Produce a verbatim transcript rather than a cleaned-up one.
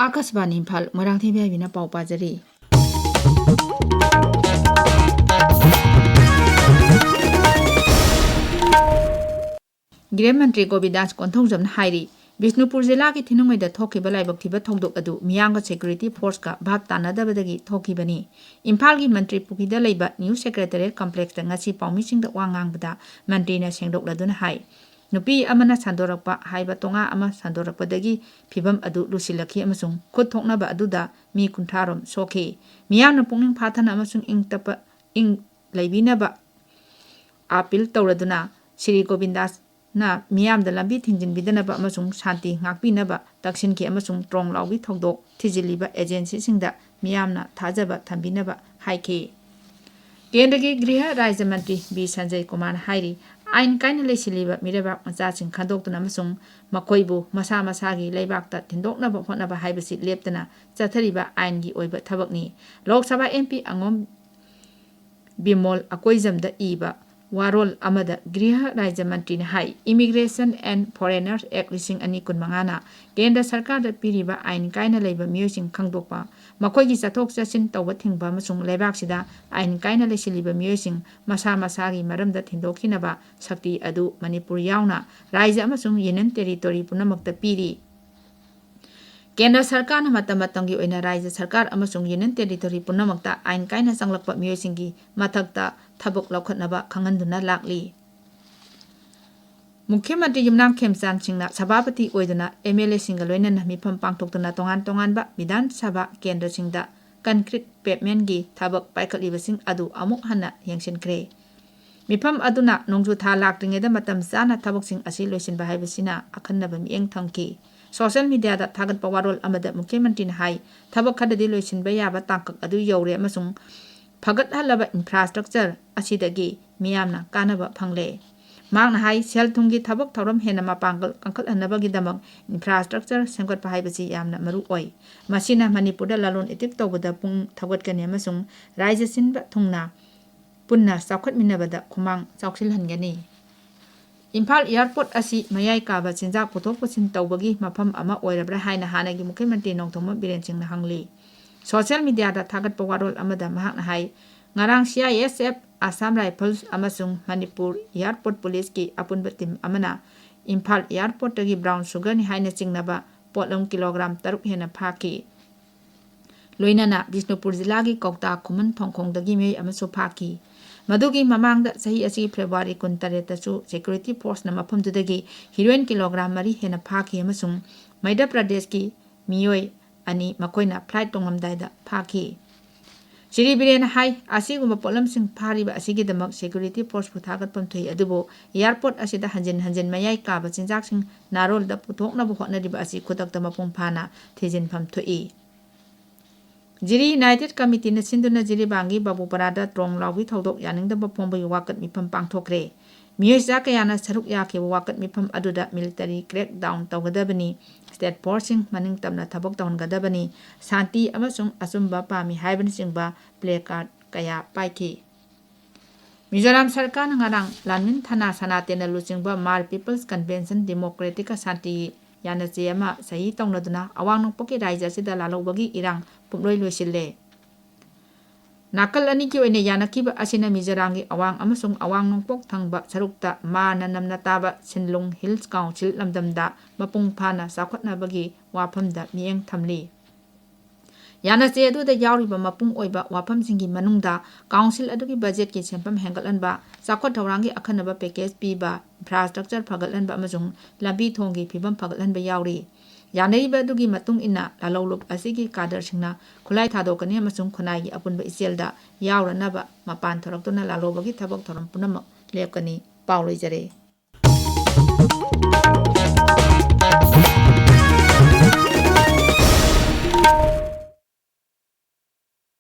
ꯑꯥꯀꯥꯁꯕꯥꯅꯤ ꯏꯝꯐꯥꯜ, ꯃꯣꯏꯔꯥꯡꯊꯦꯝ ꯌꯥꯏꯕꯤꯅ ꯄꯥꯎ ꯄꯥꯖꯔꯤ꯫ ꯒ꯭ꯔꯦꯍ ꯃꯟꯇ꯭ꯔꯤ ꯒꯣꯕꯤꯟꯗꯥꯁ ꯀꯣꯟꯊꯧꯖꯝꯅ ꯍꯥꯏꯔꯤ, ꯕꯤꯁꯅꯨꯄꯨꯔ ꯖꯤꯂꯥꯒꯤ ꯊꯤꯅꯨꯡꯃꯩꯗ ꯊꯣꯛꯈꯤꯕ ꯂꯥꯏꯕꯛ ꯊꯤꯕ ꯊꯧꯗꯣꯛ ꯑꯗꯨ ꯃꯤꯌꯥꯝꯒ ꯁꯦꯀ꯭ꯌꯨꯔꯤꯇꯤ ꯐꯣꯔꯁꯀ ꯚꯥꯞ ꯇꯥꯅꯗꯕꯗꯒꯤ ꯊꯣꯛꯈꯤꯕꯅꯤ꯫ ꯏꯝꯐꯥꯜꯒꯤ ꯃꯟꯇ꯭ꯔꯤ ꯄꯨꯈ꯭ꯔꯤꯗ ꯂꯩꯕ ꯅ꯭ꯌꯨ ꯁꯦꯀ꯭ꯔꯦꯇꯔꯤꯌꯦꯠ ꯀꯝꯄ꯭ꯂꯦꯛꯁꯇ ꯉꯁꯤ ꯄꯥꯎꯃꯤꯁꯤꯡꯗ ꯋꯥ ꯉꯥꯡꯕꯗ ꯃꯟꯇ꯭ꯔꯤꯅ ꯁꯦꯡꯗꯣꯛꯂꯗꯨꯅ ꯍꯥꯏ, ꯅꯨꯄꯤ ꯑꯃꯅ ꯁꯟꯗꯣꯔꯛꯄ ꯍꯥꯏꯕ ꯇꯣꯉꯥ ꯑꯃ ꯁꯟꯗꯣꯔꯛꯄꯗꯒꯤ ꯐꯤꯚꯝ ꯑꯗꯨ ꯂꯨꯁꯤꯜꯂꯛꯈꯤ ꯑꯃꯁꯨꯡ ꯈꯨꯠ ꯊꯣꯛꯅꯕ ꯑꯗꯨꯗ ꯃꯤ ꯀꯨꯟꯊ꯭ꯔꯥ ꯔꯣꯝ ꯁꯣꯛꯈꯤ꯫ ꯃꯤꯌꯥꯝꯅ ꯄꯨꯛꯅꯤꯡ ꯐꯥꯊꯅ ꯑꯃꯁꯨꯡ ꯏꯪ ꯇꯞꯄ, ꯏꯪ ꯂꯩꯕꯤꯅꯕ ꯑꯥꯄꯤꯜ ꯇꯧꯔꯗꯨꯅ ꯁ꯭ꯔꯤ ꯒꯣꯕꯤꯟꯗꯥꯁꯅ ꯃꯤꯌꯥꯝꯗ ꯂꯝꯕꯤ ꯊꯤꯡꯖꯤꯟꯕꯤꯗꯅꯕ ꯑꯃꯁꯨꯡ ꯁꯥꯟꯇꯤ ꯉꯥꯛꯄꯤꯅꯕ ꯇꯛꯁꯤꯟꯈꯤ ꯑꯃꯁꯨꯡ ꯇ꯭ꯔꯣꯡ ꯂꯥꯎꯕꯤ ꯊꯧꯗꯣꯛ ꯊꯤꯖꯤꯜꯂꯤꯕ ꯑꯦꯖꯦꯟꯁꯤꯁꯤꯡꯗ ꯃꯤꯌꯥꯝꯅ ꯊꯥꯖꯕ ꯊꯝꯕꯤꯅꯕ ꯍꯥꯏꯈꯤ꯫ ꯀꯦꯟꯗ꯭ꯔꯒꯤ ꯒ꯭ꯔꯤꯍ ꯔꯥꯖ꯭ꯌ ꯃꯟꯇ꯭ꯔꯤ ꯕꯤ ꯁꯟꯖꯌ ꯀꯨꯃꯥꯔꯅ ꯍꯥꯏꯔꯤ, ꯑꯥꯏꯟ ꯀꯥꯏꯅ ꯂꯩꯁꯤꯜꯂꯤꯕ ꯃꯤꯔꯩꯕꯥꯛ ꯃꯆꯥꯁꯤꯡ ꯈꯟꯗꯣꯛꯇꯨꯅ ꯑꯃꯁꯨꯡ ꯃꯈꯣꯏꯕꯨ ꯃꯁꯥ ꯃꯁꯥꯒꯤ ꯂꯩꯕꯥꯛꯇ ꯊꯤꯟꯗꯣꯛꯅꯕ ꯍꯣꯠꯅꯕ ꯍꯥꯏꯕꯁꯤ ꯂꯦꯞꯇꯅ ꯆꯠꯊꯔꯤꯕ ꯑꯥꯏꯟꯒꯤ ꯑꯣꯏꯕ ꯊꯕꯛꯅꯤ꯫ ꯂꯣꯛ ꯁꯚꯥ ꯑꯦꯝ ꯄꯤ ꯑꯉꯣꯝ ꯕꯤꯃꯣꯜ ꯑꯀꯣꯏꯖꯝꯗ ꯏꯕ ꯋꯥꯔꯣꯜ ꯑꯃꯗ ꯒ꯭ꯔꯤꯍ ꯔꯥꯖ꯭ꯌ ꯃꯟꯇ꯭ꯔꯤꯅ ꯍꯥꯏ, Immigration and Foreigners Act ꯂꯤꯁꯤꯡ ꯑꯅꯤ ꯀꯨꯟꯃꯉꯥꯅ ꯀꯦꯟꯗ꯭ꯔ ꯁꯔꯀꯥꯔꯗ ꯄꯤꯔꯤꯕ ꯑꯥꯏꯟ ꯀꯥꯏꯅ ꯂꯩꯕ ꯃꯤꯑꯣꯏꯁꯤꯡ ꯈꯪꯗꯣꯛꯄ, ꯃꯈꯣꯏꯒꯤ ꯆꯠꯊꯣꯛ ꯆꯠꯁꯤꯟ ꯇꯧꯕ ꯊꯤꯡꯕ ꯑꯃꯁꯨꯡ ꯂꯩꯕꯥꯛꯁꯤꯗ ꯑꯥꯏꯟ ꯀꯥꯏꯅ ꯂꯩꯁꯤꯜꯂꯤꯕ ꯃꯤꯑꯣꯏꯁꯤꯡ ꯃꯁꯥ ꯃꯁꯥꯒꯤ ꯃꯔꯝꯗ ꯊꯤꯟꯗꯣꯛꯈꯤꯅꯕ ꯁꯛꯇꯤ ꯑꯗꯨ ꯃꯅꯤꯄꯨꯔ ꯌꯥꯎꯅ ꯔꯥꯖ꯭ꯌ ꯑꯃꯁꯨꯡ ꯌꯨꯅꯤꯌꯟ ꯇꯦꯔꯤꯇꯣꯔꯤ ꯄꯨꯝꯅꯃꯛꯇ ꯄꯤꯔꯤ꯫ ꯀꯦꯟꯗ꯭ꯔ ꯁꯔꯀꯥꯔꯅ ꯃꯇꯝ ꯃꯇꯝꯒꯤ ꯑꯣꯏꯅ ꯔꯥꯖ꯭ꯌ ꯁꯔꯀꯥꯔ ꯑꯃꯁꯨꯡ ꯌꯨꯅꯤꯌꯟ ꯇꯦꯔꯤꯇꯣꯔꯤ ꯄꯨꯝꯅꯃꯛꯇ ꯑꯥꯏꯟ ꯀꯥꯏꯅ ꯆꯪꯂꯛꯄ ꯃꯤꯑꯣꯏꯁꯤꯡꯒꯤ ꯃꯊꯛꯇ ꯊꯕꯛ ꯂꯧꯈꯠꯅꯕ ꯈꯪꯍꯟꯗꯨꯅ ꯂꯥꯛꯂꯤ꯫ ꯃꯨꯈ꯭ꯌ ꯃꯟꯇ꯭ꯔꯤ ꯌꯨꯝꯅꯥꯝ ꯈꯦꯝꯆꯥꯟ ꯁꯤꯡꯅ ꯁꯚꯥꯄꯇꯤ ꯑꯣꯏꯗꯨꯅ ꯑꯦꯝ ꯑꯦꯜ ꯑꯦꯁꯤꯡꯒ ꯂꯣꯏꯅꯅ ꯃꯤꯐꯝ ꯄꯥꯡꯊꯣꯛꯇꯨꯅ ꯇꯣꯉꯥꯟ ꯇꯣꯉꯥꯟꯕ ꯕꯤꯙꯥꯟ ꯁꯚꯥ ꯀꯦꯟꯗ꯭ꯔꯁꯤꯡꯗ concrete pavementꯀꯤ ꯊꯕꯛ ꯄꯥꯏꯈꯠꯂꯤꯕꯁꯤꯡ ꯑꯗꯨ ꯑꯃꯨꯛ ꯍꯟꯅ ꯌꯦꯡꯁꯤꯟꯈ꯭ꯔꯦ꯫ ꯃꯤꯐꯝ ꯑꯗꯨꯅ ꯅꯣꯡꯖꯨ ꯊꯥ ꯂꯥꯛꯇ꯭ꯔꯤꯉꯩꯗ ꯃꯇꯝ ꯆꯥꯅ ꯊꯕꯛꯁꯤꯡ ꯑꯁꯤ ꯂꯣꯏꯁꯤꯟꯕ ꯍꯥꯏꯕꯁꯤꯅ ꯑꯈꯟꯅꯕ ꯃꯤꯠꯌꯦꯡ ꯊꯝꯈꯤ꯫ ꯁꯣꯁꯤꯌꯦꯜ ꯃꯤꯗꯤꯌꯥꯗ ꯊꯥꯒꯠꯄ ꯋꯥꯔꯣꯜ ꯑꯃꯗ ꯃꯨꯈ꯭ꯌ ꯃꯟꯇ꯭ꯔꯤꯅ ꯍꯥꯏ, ꯊꯕꯛ ꯈꯔꯗꯤ ꯂꯣꯏꯁꯤꯟꯕ ꯌꯥꯕ ꯇꯥꯡꯀꯛ ꯑꯗꯨ ꯌꯧꯔꯦ ꯑꯃꯁꯨꯡ ꯐꯒꯠꯍꯜꯂꯕ ꯏꯟꯐ꯭ꯔꯥꯁ꯭ꯇ꯭ꯔꯛꯆꯔ ꯑꯁꯤꯗꯒꯤ ꯃꯤꯌꯥꯝꯅ ꯀꯥꯟꯅꯕ ꯐꯪꯂꯦ꯫ ꯃꯍꯥꯛꯅ ꯍꯥꯏ, ꯁꯦꯜ ꯊꯨꯝꯒꯤ ꯊꯕꯛ ꯊꯧꯔꯝ ꯍꯦꯟꯅ ꯃꯄꯥꯡꯒꯜ ꯀꯟꯈꯠꯍꯟꯅꯕꯒꯤꯗꯃꯛ ꯏꯟꯐ꯭ꯔꯥꯁ꯭ꯇ꯭ꯔꯛꯆꯔ ꯁꯦꯝꯒꯠꯄ ꯍꯥꯏꯕꯁꯤ ꯌꯥꯝꯅ ꯃꯔꯨ ꯑꯣꯏ꯫ ꯃꯁꯤꯅ ꯃꯅꯤꯄꯨꯔꯗ ꯂꯂꯣꯟ ꯏꯇꯤꯛ ꯇꯧꯕꯗ ꯄꯨꯛꯅꯤꯡ ꯊꯧꯒꯠꯀꯅꯤ ꯑꯃꯁꯨꯡ ꯔꯥꯖ꯭ꯌ ꯁꯤꯟꯕ ꯊꯨꯡꯅ ꯄꯨꯟꯅ ꯆꯥꯎꯈꯠꯃꯤꯟꯅꯕꯗ ꯈꯨꯃꯥꯡ ꯆꯥꯎꯁꯤꯜꯍꯟꯒꯅꯤ꯫ ꯏꯝꯐꯥꯜ ꯑꯦꯌꯥꯔꯄꯣꯔꯠ ꯑꯁꯤ ꯃꯌꯥꯏ ꯀꯥꯕ ꯆꯤꯟꯖꯥꯛ ꯄꯨꯊꯣꯛ ꯄꯨꯁꯤꯟ ꯇꯧꯕꯒꯤ ꯃꯐꯝ ꯑꯃ ꯑꯣꯏꯔꯕ꯭ꯔꯥ ꯍꯥꯏꯅ ꯍꯥꯟꯅꯒꯤ ꯃꯨꯈ꯭ꯌ ꯃꯟꯇ꯭ꯔꯤ ꯅꯣꯡꯊꯣꯝꯕꯝ ꯕꯤꯔꯦꯟ ꯁꯤꯡꯅ ꯍꯪꯂꯤ꯫ ꯁꯣꯁꯤꯌꯦꯜ ꯃꯤꯗꯤꯌꯥꯗ ꯊꯥꯒꯠꯄ ꯋꯥꯔꯣꯜ ꯑꯃꯗ ꯃꯍꯥꯛꯅ ꯍꯥꯏ, ꯉꯔꯥꯡ C I S F, Assam rifles ꯑꯃꯁꯨꯡ ꯃꯅꯤꯄꯨꯔ ꯑꯦꯌꯥꯔꯄꯣꯔꯠ ꯄꯨꯂꯤꯁꯀꯤ ꯑꯄꯨꯟꯕ ꯇꯤꯝ ꯑꯃꯅ ꯏꯝꯐꯥꯜ ꯑꯦꯌꯥꯔꯄꯣꯔꯠꯇꯒꯤ ꯕ꯭ꯔꯥꯎꯟ ꯁꯨꯒꯔꯅꯤ ꯍꯥꯏꯅ ꯆꯤꯡꯅꯕ ꯄꯣꯠꯂꯝ ꯀꯤꯂꯣꯒ꯭ꯔꯥꯝ ꯇꯔꯨꯛ ꯍꯦꯟꯅ ꯐꯥꯈꯤ꯫ ꯂꯣꯏꯅꯅ ꯕꯤꯁꯅꯨꯄꯨꯔ ꯖꯤꯂꯥꯒꯤ ꯀꯧꯇꯥ ꯈꯨꯃꯟ ꯐꯣꯡꯈꯣꯡꯗꯒꯤ ꯃꯤꯑꯣꯏ ꯑꯃꯁꯨ ꯐꯥꯈꯤ꯫ ꯃꯗꯨꯒꯤ ꯃꯃꯥꯡꯗ ꯆꯍꯤ ꯑꯁꯤꯒꯤ ꯐꯦꯕ꯭ꯔꯨꯋꯥꯔꯤ ꯀꯨꯟꯇꯔꯦꯠꯇꯁꯨ ꯁꯦꯀ꯭ꯌꯨꯔꯤꯇꯤ ꯐꯣꯔꯁꯅ ꯃꯐꯝꯗꯨꯗꯒꯤ ꯍꯤꯔꯣꯏꯟ ꯀꯤꯂꯣꯒ꯭ꯔꯥꯝ ꯃꯔꯤ ꯍꯦꯟꯅ ꯐꯥꯈꯤ ꯑꯃꯁꯨꯡ ꯃꯩꯙ꯭ꯌ ꯄ꯭ꯔꯗꯦꯁꯀꯤ ꯃꯤꯑꯣꯏ ꯑꯅꯤ ꯃꯈꯣꯏꯅ ꯐ꯭ꯂꯥꯏꯠ ꯇꯣꯡꯂꯝꯗꯥꯏꯗ ꯐꯥꯈꯤ꯫ ꯁ꯭ꯔꯤ ꯕꯤꯔꯦꯟꯅ ꯍꯥꯏ, ꯑꯁꯤꯒꯨꯝꯕ ꯄꯣꯠꯂꯝꯁꯤꯡ ꯐꯥꯔꯤꯕ ꯑꯁꯤꯒꯤꯗꯃꯛ ꯁꯦꯀ꯭ꯌꯨꯔꯤꯇꯤ ꯐꯣꯔꯁꯄꯨ ꯊꯥꯒꯠꯐꯝ ꯊꯣꯛꯏ, ꯑꯗꯨꯕꯨ ꯑꯦꯌꯥꯔꯄꯣꯔꯠ ꯑꯁꯤꯗ ꯍꯟꯖꯤꯟ ꯍꯟꯖꯤꯟ ꯃꯌꯥꯏ ꯀꯥꯕ ꯆꯤꯟꯖꯥꯛꯁꯤꯡ ꯅꯥꯔꯣꯜꯗ ꯄꯨꯊꯣꯛꯅꯕ ꯍꯣꯠꯅꯔꯤꯕ ꯑꯁꯤ ꯈꯨꯗꯛꯇ ꯃꯄꯨꯡ ꯐꯥꯅ ꯊꯤꯖꯤꯟꯐꯝ ꯊꯣꯛꯏ꯫ ꯖꯤꯔꯤ ꯌꯨꯅꯥꯏꯇꯦꯗ ꯀꯃꯤꯇꯤꯅ ꯁꯤꯟꯗꯨꯅ ꯖꯤꯔꯤꯕꯥꯝꯒꯤ ꯕꯥꯕꯨꯄꯔꯥꯗ ꯇ꯭ꯔꯣꯡ ꯂꯥꯎꯕꯤ ꯊꯧꯗꯣꯛ ꯌꯥꯅꯤꯡꯗꯕ ꯐꯣꯡꯕꯒꯤ ꯋꯥꯀꯠ ꯃꯤꯐꯝ ꯄꯥꯡꯊꯣꯛꯈ꯭ꯔꯦ꯫ ꯃꯤꯑꯣꯏ ꯆꯥ ꯀꯌꯥꯅ ꯁꯔꯨꯛ ꯌꯥꯈꯤꯕ ꯋꯥꯀꯠ ꯃꯤꯐꯝ ꯑꯗꯨꯗ ꯃꯤꯂꯤꯇꯔꯤ ꯀ꯭ꯔꯦꯛ ꯗꯥꯎꯟ ꯇꯧꯒꯗꯕꯅꯤ, ꯁ꯭ꯇꯦꯠ ꯐꯣꯔꯁꯁꯤꯡ ꯃꯅꯤꯡ ꯇꯝꯅ ꯊꯕꯛ ꯇꯧꯍꯟꯒꯗꯕꯅꯤ, ꯁꯥꯟꯇꯤ ꯑꯃꯁꯨꯡ ꯑꯆꯨꯝꯕ ꯄꯥꯝꯃꯤ ꯍꯥꯏꯕꯅꯆꯤꯡꯕ ꯄ꯭ꯂꯦ ꯀꯥꯔꯗ ꯀꯌꯥ ꯄꯥꯏꯈꯤ꯫ ꯃꯤꯖꯣꯔꯥꯝ ꯁꯔꯀꯥꯔꯅ ꯉꯔꯥꯡ ꯂꯥꯟꯃꯤꯟ ꯊꯅꯥ ꯁꯅꯥꯇꯦꯟꯅ ꯂꯨꯆꯤꯡꯕ ꯃꯥꯔ ꯄꯤꯄꯜꯁ ꯀꯟꯚꯦꯟꯁꯟ ꯗꯦꯃꯣꯀ꯭ꯔꯦꯇꯤꯛꯀ ꯁꯥꯟꯇꯤ ꯌꯥꯅꯆꯦ ꯑꯃ ꯁꯍꯤ ꯇꯧꯅꯗꯨꯅ ꯑꯋꯥꯡ ꯅꯣꯡꯄꯣꯛꯀꯤ ꯔꯥꯖ꯭ꯌ ꯑꯁꯤꯗ ꯂꯥꯜꯍꯧꯕꯒꯤ ꯏꯔꯥꯡ ꯄꯨꯝꯂꯣꯏ ꯂꯣꯏꯁꯤꯜꯂꯦ꯫ ꯅꯥꯀꯜ ꯑꯅꯤꯒꯤ ꯑꯣꯏꯅ ꯌꯥꯅꯈꯤꯕ ꯑꯁꯤꯅ ꯃꯤꯖꯣꯔꯥꯝꯒꯤ ꯑꯋꯥꯡ ꯑꯃꯁꯨꯡ ꯑꯋꯥꯡ ꯅꯣꯡꯄꯣꯛ ꯊꯪꯕ ꯁꯔꯨꯛꯇ ꯃꯥꯔꯅ ꯅꯝꯅ ꯇꯥꯕ ꯁꯤꯟꯂꯨꯡ ꯍꯤꯜꯁ ꯀꯥꯎꯟꯁꯤꯜ ꯂꯝꯗꯝꯗ ꯃꯄꯨꯡ ꯐꯥꯅ ꯆꯥꯎꯈꯠꯅꯕꯒꯤ ꯋꯥꯐꯝꯗ ꯃꯤꯠꯌꯦꯡ ꯊꯝꯂꯤ꯫ ꯌꯥꯅꯆꯦ ꯑꯗꯨꯗ ꯌꯥꯎꯔꯤꯕ ꯃꯄꯨꯡ ꯑꯣꯏꯕ ꯋꯥꯐꯝꯁꯤꯡꯒꯤ ꯃꯅꯨꯡꯗ ꯀꯥꯎꯟꯁꯤꯜ ꯑꯗꯨꯒꯤ ꯕꯖꯦꯠꯀꯤ ꯁꯦꯟꯐꯝ ꯍꯦꯟꯒꯠꯍꯟꯕ, ꯆꯥꯎꯈꯠ ꯊꯧꯔꯥꯡꯒꯤ ꯑꯈꯟꯅꯕ ꯄꯦꯀꯦꯖ ꯄꯤꯕ, ꯏꯟꯐ꯭ꯔꯥꯁ꯭ꯇ꯭ꯔꯛꯆꯔ ꯐꯒꯠꯍꯟꯕ ꯑꯃꯁꯨꯡ ꯂꯝꯕꯤ ꯊꯣꯡꯒꯤ ꯐꯤꯕꯝ ꯐꯒꯠꯍꯟꯕ ꯌꯥꯎꯔꯤ꯫ ꯌꯥꯅꯔꯤꯕ ꯑꯗꯨꯒꯤ ꯃꯇꯨꯡ ꯏꯟꯅ ꯂꯥꯂꯧꯂꯨꯞ ꯑꯁꯤꯒꯤ ꯀꯥꯗꯔꯁꯤꯡꯅ ꯈꯨꯠꯂꯥꯏ ꯊꯥꯗꯣꯛꯀꯅꯤ ꯑꯃꯁꯨꯡ ꯈꯨꯟꯅꯥꯏꯒꯤ ꯑꯄꯨꯟꯕ ꯏꯆꯦꯜꯗ ꯌꯥꯎꯔꯅꯕ ꯃꯄꯥꯟ ꯊꯣꯔꯛꯇꯨꯅ ꯂꯥꯂꯧꯕꯒꯤ ꯊꯕꯛ ꯊꯧꯔꯝ ꯄꯨꯝꯅꯃꯛ ꯂꯦꯞꯀꯅꯤ꯫ ꯄꯥꯎ ꯂꯣꯏꯖꯔꯦ꯫